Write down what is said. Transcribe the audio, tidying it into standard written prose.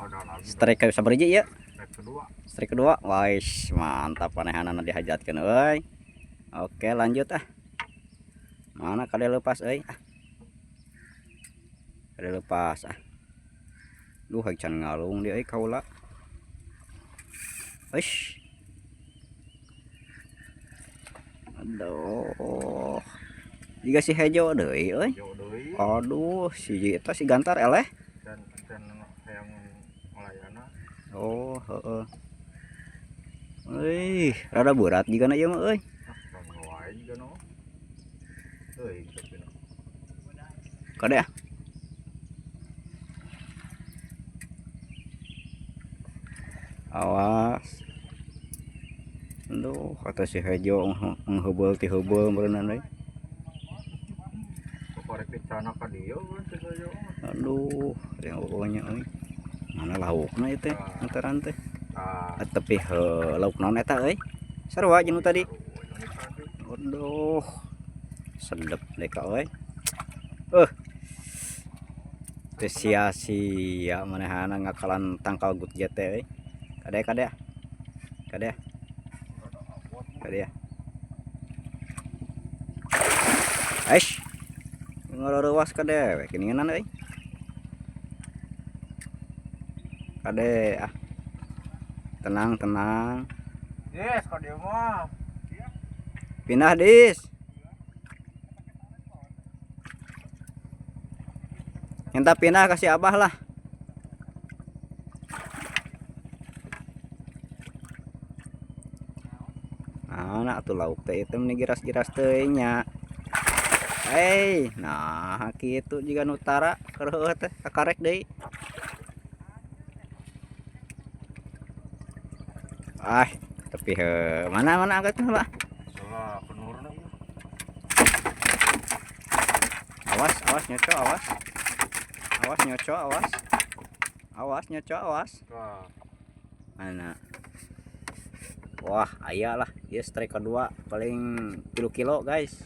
Ada lagi. Strike kayu sabariji ya. Strike kedua. Strike kedua. Wais, mantap panehanana dihajatkeun euy. Oke, lanjut ah. Mana kade lepas euy ah. Kade lepas ah. Duh, can ngalung dia euy kaula. Eish. Aduh. Jiga si hejo deui euy. Aduh, si eta si gantar eleh. Dan hayang melayana. Oh, heeh. Euy, rada berat jigana ieu mah euy. Wae jigana. Euy, tapi Kade ah. Awas. Aduh, kata si hejo nghebeul ti heubeul meureunana euy. Korek di cana ka dieu si hejo. Aduh, yang pokoknya euy. Mana laukna ieu teh, antaran teh. Tapi lauk naon eta euy? Sarua jeung nu tadi. Aduh. Sedep deh ka euy. Teu sia-sia manehana ngakalan tangkal gut jete euy. Kade kade. Kade. Kade. Aish. Ngororeuwas ka dewek geuningan euy. Kade ah. Tenang, tenang. Yes, kade mah. Pindah, Dis. Minta pindah kasih abah lah. Nah, atuh lauk teh itu meni giras-giras teh nya. Hei, nah kitu jiga nu tara keur teh kakarek deui. Ah, tapi mana-mana angkat lah. Awas, awas nyoco, awas. Awas nyoco, awas. Awas nyoco, awas. Mana? Wah, aya lah. Ieu strike kedua paling 3 kilo, guys.